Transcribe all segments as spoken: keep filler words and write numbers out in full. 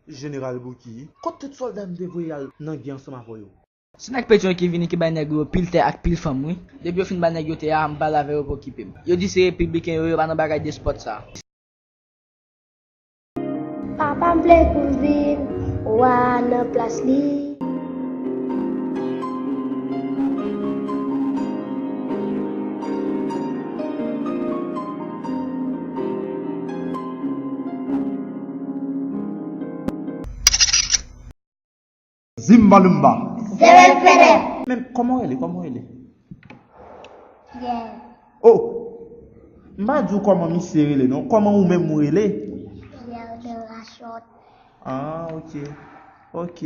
Jeneral Bouki, kot tout sòlda m te voye al nan gè ansanm avè yo? Se nèg Petyon ki vini ki bay nèg yo pil tè ak pil fanm, wi. Depi yo fin bay nèg yo tè a, m pale avè yo pou okipe m. Yo di se repibliken yo, yo pa nan bagay despòt sa. Papa m vle pou m vin wa nan plas li. Zimba lumba. Zéro fede. Men, kòman w rele? Kòman w rele? Pierre. Oh! M pa di w kòman misye rele, non. Kòman ou menm ou rele? Pierre de Rachot. Ah, ok. Ok.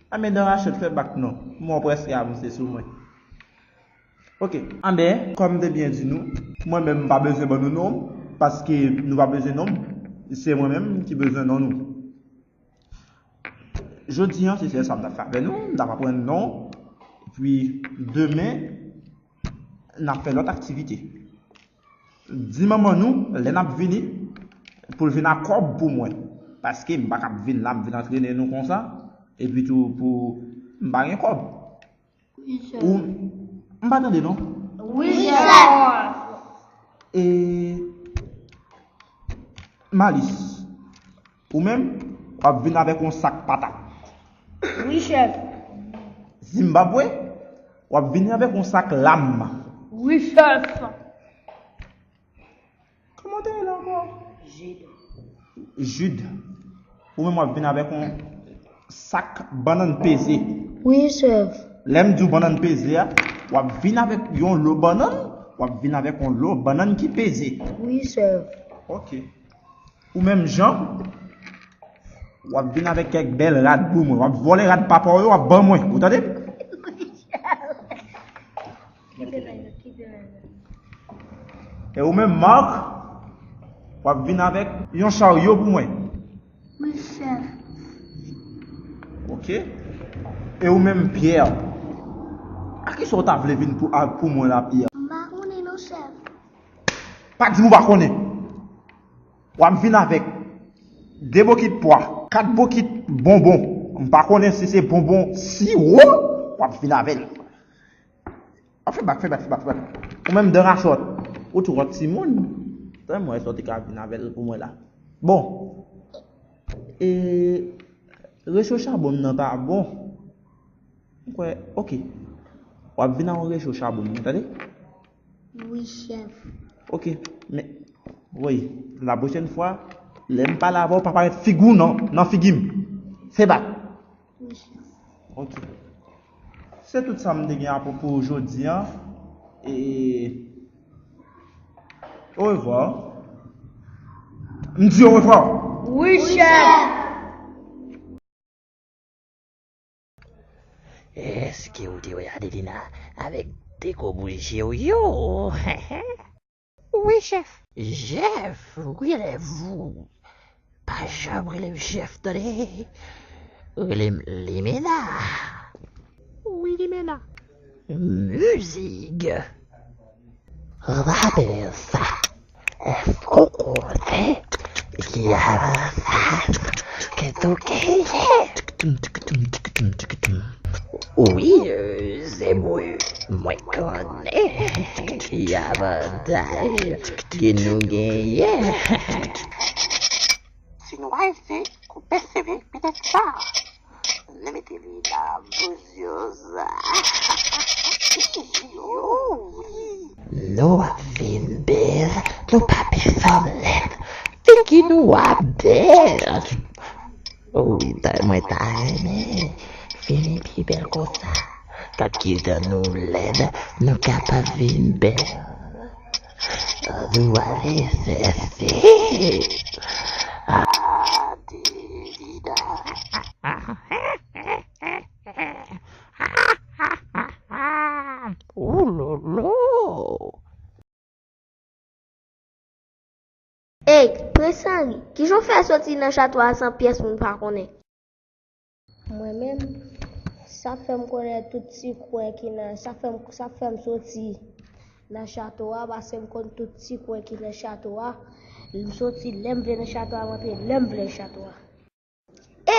A men dan Rachot fè bak non. Mwen prèske avanse sou mwen. Ok. Anben, kòm m te byen di nou, mwen menm m pa bezwen ban nou non, paske nou pa bezwen non m. Se mwen menm ki bezwen non nou. Jodi a, se sèl sa m t ap fè avè nou, m t ap aprann non, epi demen, n ap fè lòt aktivite. Di manman nou, lè n ap vini, pou l vin ak kòb pou mwen. Paske m pa kab vin la, m vin antrene nou konsa, epi tou pou m pa gen kòb. Wi, chèf. Ou, m pa tande non. Wi, chèf. E, Malis, ou menm, w ap vin avèk yon sak patat. Wi, chèf. Zimbabwe, w ap vini avèk yon sak lam. Wi, chèf. Kòman w te rele ankò? Jid. Jid. Ou menm w ap vin avèk yon sak bannann peze. Wi, chèf. Lè m di w bannann peze a, w ap vin avèk yon lo bannann, w ap vin avèk yon lo bannann ki peze. Wi, chèf. Ok. Ou menm Jan, w ap vin avèk kèk bèl rad pou mwen. W ap vòlè rad papa w yo, w ap ban mwen. Ou tande? E ou menm Mark, w ap vin avèk yon charyo pou mwen. Wi, chèf. Ok. E ou menm Pierre, a kisa w ta vle vin pou, a, pou mwen la, Pierre? M pa konnen non, chèf. Pa di m ou pa konnen. W ap vin avèk de bokit pwa, kat bokit bonbon. M pa konnen si se bonbon siwo w ap vin avè l. W ap fè bak, fè bak, fè bak, fè bak. Ou menm dan rachòt, ou twò timoun. Tan mwen èske w te ka vin avè l pou mwen la. Bon. E recho chabon m nan pa bon. M kwè, ok. W ap vin ak yon recho chabon m, tande? Wi, chèf. Ok, men, woy, la pwochèn fwa, lè m pale avè w, pa parèt figi w nan, nan figi m. Se bak. Wi, chèf. Ok. Se tout sa m te gen apwopo jodi a. E, orevwa. M di orevwa. Wi, chèf. Èske w te wè Adelina avèk de gwo boul je w yo? Wi, chèf. Jèf, relève-vous. Pa janm rele m Jèf, tande. Rele m Limena. Wi, Limena. Mizik. Rapè sa. Èske w konnen ki avantaj ke nou genyen? Wi, se mwen, mwen konnen ki avantaj ke nou genyen. Si nou pa ese koupe seve, petèt sa. N a mete li nan bouzyòz. Nou ap vin bèl, nou pa bezwen lèd. Figi nou ap bèl. Wi, mwen ta renmen vini pi bèl konsa. Gad kijan nou lèd, nou kapab vin bèl. Nou ale sèse. Adelina. Oulolo! Ey, Prens Anri, kijan w fè soti nan chato a san pyès moun pa konnen? Mwen menm, sa fè m konnen tout sikwen ki nan, sa fè m, sa fè m soti nan chato a, paske m konn tout sikwen ki nan chato a. M soti lè m vle nan chato a, m antre lè m vle nan chato a.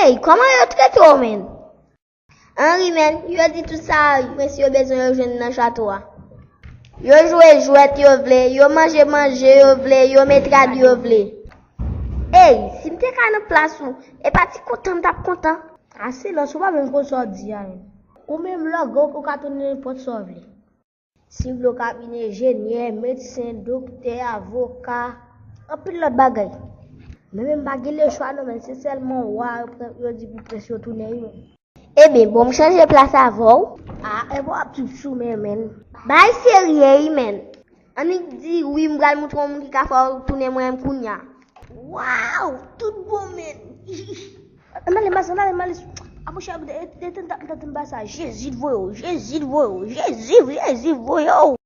Ey, kòman yo trete w, menn? Anri, menn, yo di tout sa prens yo bezwen yo jwenn nan chato a. Yo jwe jwèt yo vle, yo manje manje yo vle, yo met rad yo vle. Ey, si m te ka nan plas ou, e pa ti kontan m t ap kontan. A silans, ou pa menm konn sa w di a, menn. Ou menm lògè w ka tounen nenpòt sa w vle. Si w vle w ka vin enjenyè, medsen, doktè, avoka, anpil lòt bagay. Men menm pa gen lechwa non, men se sèlman wa yo pran, yo di pou prens yo tounen wi menm. Ebyen, bon, m chanje plas avè w. A, e bon, w ap tout sou men, menn. Bay serye wi, menn. Annik di wi, m pral montre w moun ki ka fè w tounen mwen menm kounya. Waw, tout bon, menn. Ann ale, mas, ann ale, m ale. A, monchè, e, e, e, tande, tande, tande, tande sa. Jezi t voye w, Jezi t voye w, Jezi, Jezi voye w.